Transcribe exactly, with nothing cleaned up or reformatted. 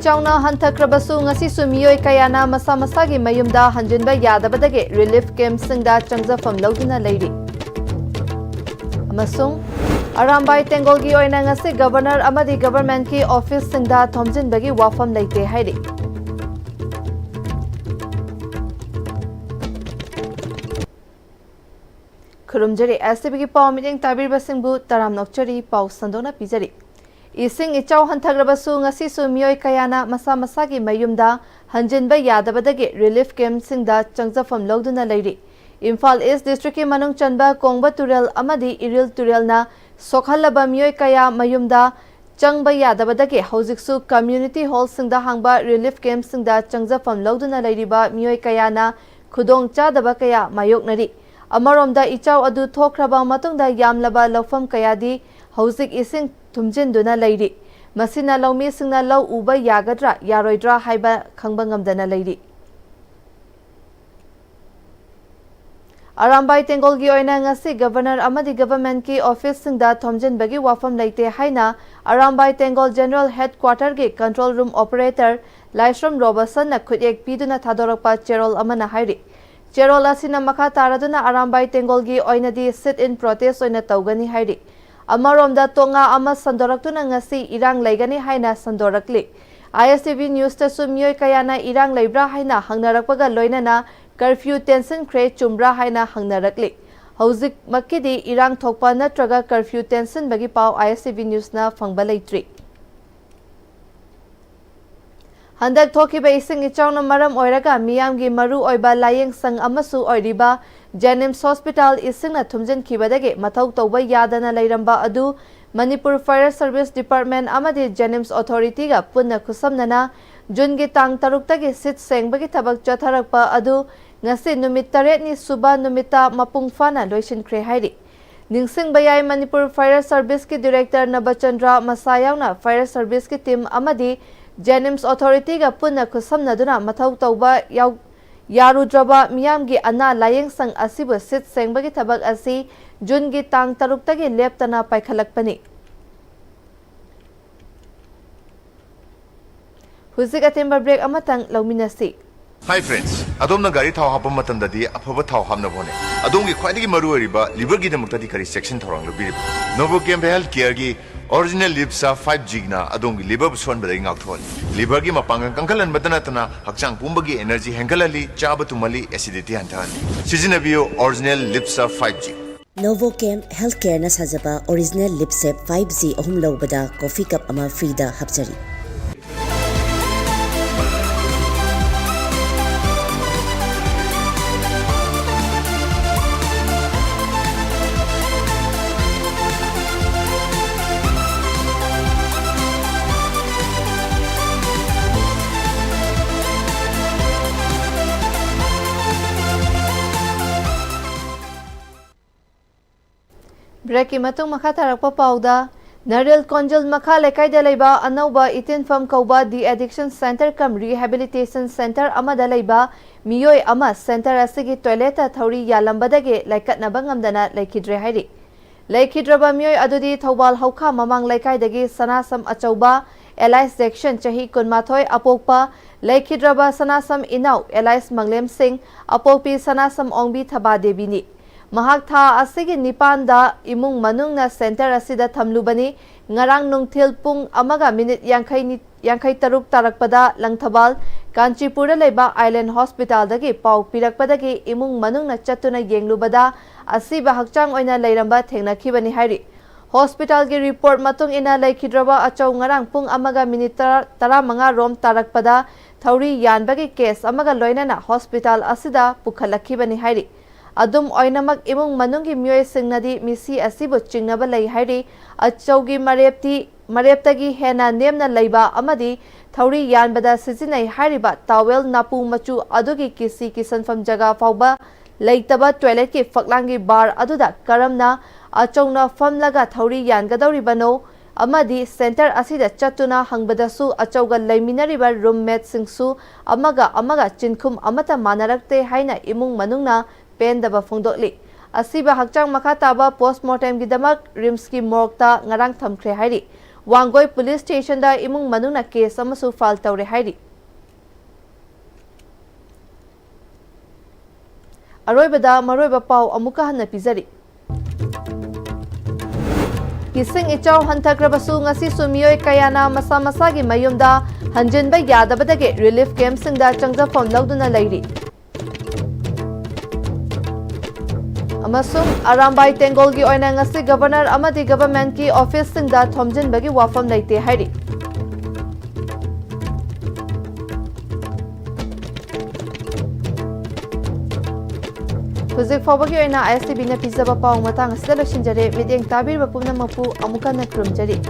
ꯆꯥꯎꯅ ꯍꯟꯊꯈ꯭ꯔꯕꯁꯨ, ꯉꯁꯤꯁꯨ ꯃꯤꯑꯣꯏ ꯀꯌꯥꯅ ꯃꯁꯥ ꯃꯁꯥꯒꯤ ꯃꯌꯨꯝꯗ ꯍꯟꯖꯤꯟꯕ ꯌꯥꯗꯕꯗꯒꯤ ꯔꯤꯂꯤꯐ ꯀꯦꯝꯞꯁꯤꯡꯗ ꯆꯪꯖꯐꯝ ꯂꯧꯗꯨꯅ ꯂꯩꯔꯤ꯫ ꯑꯃꯁꯨꯡ ꯑꯔꯥꯝꯕꯥꯏ ꯇꯦꯡꯒꯣꯜꯒꯤ ꯑꯣꯏꯅ ꯉꯁꯤ ꯒꯕꯔꯅꯔ ꯑꯃꯗꯤ ꯒꯕꯔꯟꯃꯦꯟꯠꯀꯤ ꯑꯣꯐꯤꯁꯁꯤꯡꯗ ꯊꯣꯝꯖꯤꯟꯕꯒꯤ ꯋꯥꯐꯝ ꯂꯩꯇꯦ ꯍꯥꯏꯔꯤ꯫ ꯈꯨꯔꯨꯝꯖꯔꯤ꯫ ꯑꯦꯁ ꯇꯤ ꯚꯤꯒꯤ ꯄꯥꯎ ꯃꯤꯠꯌꯦꯡ ꯇꯥꯕꯤꯔꯤꯕꯁꯤꯡꯕꯨ ꯇꯔꯥꯝꯅ ꯑꯣꯛꯆꯔꯤ꯫ ꯄꯥꯎ ꯁꯟꯗꯣꯛꯅ ꯄꯤꯖꯔꯤ꯫ ꯏꯁꯤꯡ ꯏꯆꯥꯎ ꯍꯟꯊꯈ꯭ꯔꯕꯁꯨ, ꯉꯁꯤꯁꯨ ꯃꯤꯑꯣꯏ ꯀꯌꯥꯅ ꯃꯁꯥ ꯃꯁꯥꯒꯤ ꯃꯌꯨꯝꯗ ꯍꯟꯖꯤꯟꯕ ꯌꯥꯗꯕꯗꯒꯤ ꯔꯤꯂꯤꯐ ꯀꯦꯝꯞꯁꯤꯡꯗ ꯆꯪꯖꯐꯝ ꯂꯧꯗꯨꯅ ꯂꯩꯔꯤ꯫ ꯏꯝꯐꯥꯜ ꯏꯁ ꯗꯤꯁꯇ꯭ꯔꯤꯛꯀꯤ ꯃꯅꯨꯡ ꯆꯟꯕ ꯀꯣꯡꯕ ꯇꯨꯔꯦꯜ ꯑꯃꯗꯤ ꯏꯔꯤꯜ ꯇꯨꯔꯦꯜꯅ ꯁꯣꯛꯍꯜꯂꯕ ꯃꯤꯑꯣꯏ ꯀꯌꯥ ꯃꯌꯨꯝꯗ ꯆꯪꯕ ꯌꯥꯗꯕꯗꯒꯤ ꯍꯧꯖꯤꯛꯁꯨ ꯀꯝꯃ꯭ꯌꯨꯅꯤꯇꯤ ꯍꯣꯜꯁꯤꯡꯗ ꯍꯥꯡꯕ ꯔꯤꯂꯤꯐ ꯀꯦꯝꯞꯁꯤꯡꯗ ꯆꯪꯖꯐꯝ ꯂꯧꯗꯨꯅ ꯂꯩꯔꯤꯕ ꯃꯤꯑꯣꯏ ꯀꯌꯥꯅ ꯈꯨꯗꯣꯡ ꯆꯥꯗꯕ ꯀꯌꯥ ꯃꯥꯌꯣꯛꯅꯔꯤ꯫ ꯑꯃꯔꯣꯝꯗ, ꯏꯆꯥꯎ ꯑꯗꯨ ꯊꯣꯛꯈ꯭ꯔꯕ ꯃꯇꯨꯡꯗ ꯌꯥꯝꯂꯕ ꯂꯧꯐꯝ ꯀꯌꯥꯗꯤ ꯍꯧꯖꯤꯛ ꯏꯁꯤꯡ ꯊꯨꯝꯖꯤꯟꯗꯨꯅ ꯂꯩꯔꯤ꯫ ꯃꯁꯤꯅ ꯂꯧꯃꯤꯁꯤꯡꯅ ꯂꯧ ꯎꯕ ꯌꯥꯒꯗ꯭ꯔꯥ ꯌꯥꯔꯣꯏꯗ꯭ꯔꯥ ꯍꯥꯏꯕ ꯈꯪꯕ ꯉꯝꯗꯅ ꯂꯩꯔꯤ꯫ ꯑꯔꯥꯝꯕꯥꯏ ꯇꯦꯡꯒꯣꯜꯒꯤ ꯑꯣꯏꯅ ꯉꯁꯤ ꯒꯕꯔꯅꯔ ꯑꯃꯗꯤ ꯒꯕꯔꯟꯃꯦꯟꯠꯀꯤ ꯑꯣꯐꯤꯁꯁꯤꯡꯗ ꯊꯣꯝꯖꯤꯟꯕꯒꯤ ꯋꯥꯐꯝ ꯂꯩꯇꯦ ꯍꯥꯏꯅ ꯑꯔꯥꯝꯕꯥꯏ ꯇꯦꯡꯒꯣꯜ ꯖꯦꯅꯔꯦꯜ ꯍꯦꯗꯀ꯭ꯋꯥꯇꯔꯒꯤ ꯀꯟꯇ꯭ꯔꯣꯜ ꯔꯨꯝ ꯑꯣꯄꯔꯦꯇꯔ ꯂꯥꯏꯁ꯭ꯔꯝ ꯔꯣꯕꯁꯟꯅ ꯈꯨꯠꯌꯦꯛ ꯄꯤꯗꯨꯅ ꯊꯥꯗꯣꯔꯛꯄ ꯆꯦꯔꯣꯜ ꯑꯃꯅ ꯍꯥꯏꯔꯤ꯫ ꯆꯦꯔꯣꯜ ꯑꯁꯤꯅ ꯃꯈꯥ ꯇꯥꯔꯗꯨꯅ ꯑꯔꯥꯝꯕꯥꯏ ꯇꯦꯡꯒꯣꯜꯒꯤ ꯑꯣꯏꯅꯗꯤ ꯁꯤꯠ ꯏꯟ ꯄ꯭ꯔꯣꯇꯦꯁ ꯑꯣꯏꯅ ꯇꯧꯒꯅꯤ ꯍꯥꯏꯔꯤ꯫ ꯑꯃꯔꯣꯝꯗ, ꯇꯣꯉꯥ ꯑꯃ ꯁꯟꯗꯣꯔꯛꯇꯨꯅ ꯉꯁꯤ ꯏꯔꯥꯡ ꯂꯩꯒꯅꯤ ꯍꯥꯏꯅ ꯁꯟꯗꯣꯔꯛꯂꯤ꯫ ꯑꯥꯏ ꯑꯦꯁ ꯇꯤ ꯚꯤ ꯅ꯭ꯌꯨꯁꯇꯁꯨ ꯃꯤꯑꯣꯏ ꯀꯌꯥꯅ ꯏꯔꯥꯡ ꯂꯩꯕ꯭ꯔꯥ ꯍꯥꯏꯅ ꯍꯪꯅꯔꯛꯄꯒ ꯂꯣꯏꯅꯅ ꯀꯔꯐ꯭ꯌꯨ ꯇꯦꯟꯁꯤꯟꯈ꯭ꯔꯦ, ꯆꯨꯝꯕ꯭ꯔꯥ ꯍꯥꯏꯅ ꯍꯪꯅꯔꯛꯂꯤ꯫ ꯍꯧꯖꯤꯛꯃꯛꯀꯤꯗꯤ ꯏꯔꯥꯡ ꯊꯣꯛꯄ ꯅꯠꯇ꯭ꯔꯒ ꯀꯔꯐ꯭ꯌꯨ ꯇꯦꯟꯁꯤꯟꯕꯒꯤ ꯄꯥꯎ ꯑꯥꯏ ꯑꯦꯁ ꯇꯤ ꯚꯤ ꯅ꯭ꯌꯨꯁꯅ ꯐꯪꯕ ꯂꯩꯇ꯭ꯔꯤ꯫ ꯍꯟꯗꯛ ꯊꯣꯛꯈꯤꯕ ꯏꯁꯤꯡ ꯏꯆꯥꯎꯅ ꯃꯔꯝ ꯑꯣꯏꯔꯒ ꯃꯤꯌꯥꯝꯒꯤ ꯃꯔꯨ ꯑꯣꯏꯕ ꯂꯥꯌꯦꯡꯁꯪ ꯑꯃꯁꯨ ꯑꯣꯏꯔꯤꯕ ꯖꯦꯅꯤꯝꯁ ꯍꯣꯁꯄꯤꯇꯥꯜ ꯏꯁꯤꯡꯅ ꯊꯨꯝꯖꯤꯟꯈꯤꯕꯗꯒꯤ ꯃꯊꯧ ꯇꯧꯕ ꯌꯥꯗꯅ ꯂꯩꯔꯝꯕ ꯑꯗꯨ ꯃꯅꯤꯄꯨꯔ ꯐꯥꯌꯔ ꯁꯔꯚꯤꯁ ꯗꯤꯄꯥꯔꯠꯃꯦꯟꯠ ꯑꯃꯗꯤ ꯖꯦꯅꯤꯝꯁ ꯑꯣꯊꯣꯔꯤꯇꯤꯒ ꯄꯨꯟꯅ ꯈꯨꯠꯁꯝꯅꯅ ꯖꯨꯟꯒꯤ ꯇꯥꯡ ꯇꯔꯨꯛꯇꯒꯤ ꯁꯤꯠ ꯁꯦꯡꯕꯒꯤ ꯊꯕꯛ ꯆꯠꯊꯔꯛꯄ ꯑꯗꯨ ꯉꯁꯤ ꯅꯨꯃꯤꯠ ꯇꯔꯦꯠꯅꯤ ꯁꯨꯕ ꯅꯨꯃꯤꯠꯇ ꯃꯄꯨꯡ ꯐꯥꯅ ꯂꯣꯏꯁꯤꯟꯈ꯭ꯔꯦ ꯍꯥꯏꯔꯤ꯫ ꯅꯤꯡꯁꯤꯡꯕ ꯌꯥꯏ, ꯃꯅꯤꯄꯨꯔ ꯐꯥꯌꯔ ꯁꯔꯚꯤꯁꯀꯤ ꯗꯤꯔꯦꯛꯇꯔ ꯅꯕꯆꯟꯗ꯭ꯔ ꯃꯁꯥ ꯌꯥꯎꯅ ꯐꯥꯌꯔ ꯁꯔꯚꯤꯁꯀꯤ ꯇꯤꯝ ꯑꯃꯗꯤ ꯖꯦꯅꯤꯝꯁ ꯑꯣꯊꯣꯔꯤꯇꯤꯒ ꯄꯨꯟꯅ ꯈꯨꯠꯁꯝꯅꯗꯨꯅ ꯃꯊꯧ ꯇꯧꯕ ꯌꯥꯎ-, ꯌꯥꯔꯨꯗ꯭ꯔꯕ ꯃꯤꯌꯥꯝꯒꯤ ꯑꯅꯥ ꯂꯥꯌꯦꯡꯁꯪ ꯑꯁꯤꯕꯨ ꯁꯤꯠ ꯁꯦꯡꯕꯒꯤ ꯊꯕꯛ ꯑꯁꯤ ꯖꯨꯟꯒꯤ ꯇꯥꯡ ꯇꯔꯨꯛꯇꯒꯤ ꯂꯦꯞꯇꯅ ꯄꯥꯏꯈꯠꯂꯛꯄꯅꯤ꯫ ꯍꯧꯖꯤꯛ ꯑꯇꯦꯟꯕ ꯕ꯭ꯔꯦꯛ ꯑꯃꯇꯪ ꯂꯧꯃꯤꯟꯅꯁꯤ꯫ ꯍꯥꯏ ꯐ꯭ꯔꯦꯟꯁ, ꯑꯗꯣꯝꯅ ꯒꯥꯔꯤ ꯊꯥꯎ ꯍꯥꯞꯄ ꯃꯇꯝꯗꯗꯤ ꯑꯐꯕ ꯊꯥꯎ ꯍꯥꯞꯅꯕ ꯍꯣꯠꯅꯩ꯫ ꯑꯗꯣꯝꯒꯤ ꯈ꯭ꯋꯥꯏꯗꯒꯤ ꯃꯔꯨ ꯑꯣꯏꯔꯤꯕ ꯂꯤꯚꯔꯒꯤꯗꯃꯛꯇꯗꯤ ꯀꯔꯤ ꯆꯦꯛꯁꯤꯟ ꯊꯧꯔꯥꯡ ꯂꯧꯕꯤꯔꯤꯕ? ꯅꯣꯚꯣ ꯀꯦꯝ ꯍꯦꯜꯊ ꯀꯦꯌꯔꯒꯤ ꯑꯣꯔꯤꯖꯤꯅꯦꯜ ꯂꯤꯞꯁꯥ ꯐꯥꯏꯚ ꯖꯤꯅ ꯑꯗꯣꯝꯒꯤ ꯂꯤꯚꯔꯕꯨ ꯁꯣꯛꯍꯟꯕꯗꯒꯤ ꯉꯥꯛꯊꯣꯛꯍꯜꯂꯤ꯫ ꯂꯤꯚꯔꯒꯤ ꯃꯄꯥꯡꯒꯜ ꯀꯟꯈꯠꯍꯟꯕꯇ ꯅꯠꯇꯅ ꯍꯛꯆꯥꯡ ꯄꯨꯝꯕꯒꯤ ꯑꯦꯅꯔꯖꯤ ꯍꯦꯟꯒꯠꯍꯜꯂꯤ, ꯆꯥꯕ ꯇꯨꯝꯍꯜꯂꯤ, ꯑꯦꯁꯤꯗꯤꯇꯤ ꯍꯟꯊꯍꯜꯂꯤ꯫ ꯁꯤꯖꯤꯟꯅꯕꯤꯌꯨ ꯑꯣꯔꯤꯖꯤꯅꯦꯜ ꯂꯤꯞꯁꯥ ꯐꯥꯏꯚ ꯖꯤ꯫ ꯅꯣꯚꯣ ꯀꯦꯝ ꯍꯦꯜꯊ ꯀꯦꯌꯔꯅ ꯁꯥꯖꯕ ꯑꯣꯔꯤꯖꯤꯅꯦꯜ ꯂꯤꯞꯁꯦꯞ ꯐꯥꯏꯚ ꯖꯤ ꯑꯍꯨꯝ ꯂꯧꯕꯗ ꯀꯣꯐꯤ ꯀꯞ ꯑꯃ ꯐ꯭ꯔꯤꯗ ꯍꯥꯞꯆꯔꯤ꯫ ꯕ꯭ꯔꯦꯛꯀꯤ ꯃꯇꯨꯡ ꯃꯈꯥ ꯇꯥꯔꯛꯄ ꯄꯥꯎꯗ, ꯅꯔꯦꯜ ꯀꯣꯟꯖꯜ ꯃꯈꯥ ꯂꯩꯀꯥꯏꯗ ꯂꯩꯕ ꯑꯅꯧꯕ ꯏꯇꯤꯟꯐꯝ ꯀꯧꯕ ꯗꯤ ꯑꯦꯗꯤꯛꯁꯟ ꯁꯦꯟꯇꯔ ꯀꯝ ꯔꯤꯍꯦꯕꯤꯂꯤꯇꯦꯁꯟ ꯁꯦꯟꯇꯔ ꯑꯃꯗ ꯂꯩꯕ ꯃꯤꯑꯣꯏ ꯑꯃ ꯁꯦꯟꯇꯔ ꯑꯁꯤꯒꯤ ꯇꯣꯏꯂꯦꯠꯇ ꯊꯧꯔꯤ ꯌꯥꯜꯂꯝꯕꯗꯒꯤ ꯂꯥꯏꯀꯠꯅꯕ ꯉꯝꯗꯅ ꯂꯩꯈꯤꯗ꯭ꯔꯦ ꯍꯥꯏꯔꯤ꯫ ꯂꯩꯈꯤꯗ꯭ꯔꯕ ꯃꯤꯑꯣꯏ ꯑꯗꯨꯗꯤ ꯊꯧꯕꯥꯜ ꯍꯧꯈꯥ ꯃꯃꯥꯡ ꯂꯩꯀꯥꯏꯗꯒꯤ ꯁꯅꯥꯁꯝ ꯑꯆꯧꯕ ꯑꯦꯂꯥꯏꯁ ꯖꯦꯛꯁꯟ, ꯆꯍꯤ ꯀꯨꯟꯃꯥꯊꯣꯏ, ꯑꯄꯣꯛꯄ, ꯂꯩꯈꯤꯗ꯭ꯔꯕ ꯁꯅꯥꯁꯝ ꯏꯅꯥꯎ ꯑꯦꯂꯥꯏꯁ ꯃꯪꯂꯦꯝ ꯁꯤꯡ, ꯑꯄꯣꯛꯄꯤ ꯁꯅꯥꯁꯝ ꯑꯣꯡꯕꯤ ꯊꯕꯥ ꯗꯦꯕꯤꯅꯤ꯫ ꯃꯍꯥꯛ ꯊꯥ ꯑꯁꯤꯒꯤ ꯅꯤꯄꯥꯟꯗ ꯏꯃꯨꯡ ꯃꯅꯨꯡꯅ ꯁꯦꯟꯇꯔ ꯑꯁꯤꯗ ꯊꯝꯂꯨꯕꯅꯤ꯫ ꯉꯔꯥꯡ ꯅꯨꯡꯊꯤꯜ ꯄꯨꯡ ꯑꯃꯒ ꯃꯤꯅꯤꯠ ꯌꯥꯡꯈꯩ, ꯌꯥꯡꯈꯩ ꯇꯔꯨꯛ ꯇꯥꯔꯛꯄꯗ ꯂꯪꯊꯕꯥꯜ ꯀꯥꯟꯆꯤꯄꯨꯔꯗ ꯂꯩꯕ ꯑꯥꯏꯂꯦꯟ ꯍꯣꯁꯄꯤꯇꯥꯜꯗꯒꯤ ꯄꯥꯎ ꯄꯤꯔꯛꯄꯗꯒꯤ ꯏꯃꯨꯡ ꯃꯅꯨꯡꯅ ꯆꯠꯇꯨꯅ ꯌꯦꯡꯂꯨꯕꯗ ꯑꯁꯤꯕ ꯍꯛꯆꯥꯡ ꯑꯣꯏꯅ ꯂꯩꯔꯝꯕ ꯊꯦꯡꯅꯈꯤꯕꯅꯤ ꯍꯥꯏꯔꯤ꯫ ꯍꯣꯁꯄꯤꯇꯥꯜꯒꯤ ꯔꯤꯄꯣꯔꯠ ꯃꯇꯨꯡ ꯏꯟꯅ ꯂꯩꯈꯤꯗ꯭ꯔꯕ ꯑꯆꯧ ꯉꯔꯥꯡ ꯄꯨꯡ ꯑꯃꯒ ꯃꯤꯅꯤꯠ ꯇꯔꯥ, ꯇꯔꯥꯃꯉꯥ ꯔꯣꯝ ꯇꯥꯔꯛꯄꯗ ꯊꯧꯔꯤ ꯌꯥꯟꯕꯒꯤ ꯀꯦꯁ ꯑꯃꯒ ꯂꯣꯏꯅꯅ ꯍꯣꯁꯄꯤꯇꯥꯜ ꯑꯁꯤꯗ ꯄꯨꯈꯠꯂꯛꯈꯤꯕꯅꯤ ꯍꯥꯏꯔꯤ꯫ ꯑꯗꯨꯝ ꯑꯣꯏꯅꯃꯛ, ꯏꯃꯨꯡ ꯃꯅꯨꯡꯒꯤ ꯃꯤꯑꯣꯏꯁꯤꯡꯅꯗꯤ ꯃꯤꯁꯤ ꯑꯁꯤꯕꯨ ꯆꯤꯡꯅꯕ ꯂꯩ ꯍꯥꯏꯔꯤ꯫ ꯑꯆꯧꯒꯤ ꯃꯔꯦꯞꯇꯤ, ꯃꯔꯦꯞꯇꯒꯤ ꯍꯦꯟꯅ ꯅꯦꯝꯅ ꯂꯩꯕ ꯑꯃꯗꯤ ꯊꯧꯔꯤ ꯌꯥꯟꯕꯗ ꯁꯤꯖꯤꯟꯅꯩ ꯍꯥꯏꯔꯤꯕ ꯇꯥꯋꯦꯜ ꯅꯥꯄꯨ ꯃꯆꯨ ꯑꯗꯨꯒꯤ ꯀꯤꯁꯤ ꯀꯤꯁꯟꯐꯝ ꯖꯒꯥ ꯐꯥꯎꯕ ꯂꯩꯇꯕ ꯇꯣꯏꯂꯦꯠꯀꯤ ꯐꯛꯂꯥꯡꯒꯤ ꯕꯥꯔ ꯑꯗꯨꯗ ꯀꯔꯝꯅ ꯑꯆꯧꯅ ꯐꯝꯂꯒ ꯊꯧꯔꯤ ꯌꯥꯟꯒꯗꯧꯔꯤꯕꯅꯣ ꯑꯃꯗꯤ ꯁꯦꯟꯇꯔ ꯑꯁꯤꯗ ꯆꯠꯇꯨꯅ ꯍꯪꯕꯗꯁꯨ ꯑꯆꯧꯒ ꯂꯩꯃꯤꯟꯅꯔꯤꯕ ꯔꯨꯝꯃꯦꯠꯁꯤꯡꯁꯨ ꯑꯃꯒ ꯑꯃꯒ ꯆꯤꯟꯈꯨꯝ ꯑꯃꯠꯇ ꯃꯥꯟꯅꯔꯛꯇꯦ ꯍꯥꯏꯅ ꯏꯃꯨꯡ ꯃꯅꯨꯡꯅ ꯄꯦꯟꯗꯕ ꯐꯣꯡꯗꯣꯛꯂꯤ꯫ ꯑꯁꯤꯕ ꯍꯛꯆꯥꯡ ꯃꯈꯥ ꯇꯥꯕ ꯄꯣꯁ꯭ꯠꯃꯣꯔꯇꯦꯝꯒꯤꯗꯃꯛ ꯔꯤꯝꯁꯀꯤ ꯃꯣꯔꯒꯇ ꯉꯔꯥꯡ ꯊꯝꯈ꯭ꯔꯦ ꯍꯥꯏꯔꯤ꯫ ꯋꯥꯡꯒꯣꯏ ꯄꯨꯂꯤꯁ ꯁ꯭ꯇꯦꯁꯟꯗ ꯏꯃꯨꯡ ꯃꯅꯨꯡꯅ ꯀꯦꯁ ꯑꯃꯁꯨ ꯐꯥꯏꯜ ꯇꯧꯔꯦ ꯍꯥꯏꯔꯤ꯫ ꯑꯔꯣꯏꯕꯗ ꯃꯔꯨꯑꯣꯏꯕ ꯄꯥꯎ ꯑꯃꯨꯛꯀ ꯍꯟꯅ ꯄꯤꯖꯔꯤ꯫ ꯏꯁꯤꯡ ꯏꯆꯥꯎ ꯍꯟꯊꯈ꯭ꯔꯕꯁꯨ ꯉꯁꯤꯁꯨ ꯃꯤꯑꯣꯏ ꯀꯌꯥꯅ ꯃꯁꯥ ꯃꯁꯥꯒꯤ ꯃꯌꯨꯝꯗ ꯍꯟꯖꯤꯟꯕ ꯌꯥꯗꯕꯗꯒꯤ ꯔꯤꯂꯤꯐ ꯀꯦꯝꯞꯁꯤꯡꯗ ꯆꯪꯖꯐꯝ ꯂꯧꯗꯨꯅ ꯂꯩꯔꯤ꯫ ꯑꯃꯁꯨꯡ ꯑꯔꯥꯝꯕꯥꯏ ꯇꯦꯡꯒꯣꯜꯒꯤ ꯑꯣꯏꯅ ꯉꯁꯤ ꯒꯕꯔꯅꯔ ꯑꯃꯗꯤ ꯒꯕꯔꯃꯦꯟꯠꯀꯤ ꯑꯣꯐꯤꯁꯁꯤꯡꯗ ꯊꯣꯝꯖꯤꯟꯕꯒꯤ ꯋꯥꯐꯝ ꯂꯩꯇꯦ ꯍꯥꯏꯔꯤ꯫ ꯍꯧꯖꯤꯛ ꯐꯥꯎꯕꯒꯤ ꯑꯣꯏꯅ ꯑꯥꯏ ꯑꯦꯁ ꯇꯤ ꯚꯤꯅ ꯄꯤꯖꯕ ꯄꯥꯎ ꯃꯇꯥꯡ ꯑꯁꯤꯗ ꯂꯣꯏꯁꯤꯟꯖꯔꯦ꯫ ꯃꯤꯠꯌꯦꯡ ꯇꯥꯕꯤꯔꯤꯕ ꯄꯨꯝꯅꯃꯛꯄꯨ ꯑꯃꯨꯛ ꯍꯟꯅ ꯈꯨꯔꯨꯝꯖꯔꯤ꯫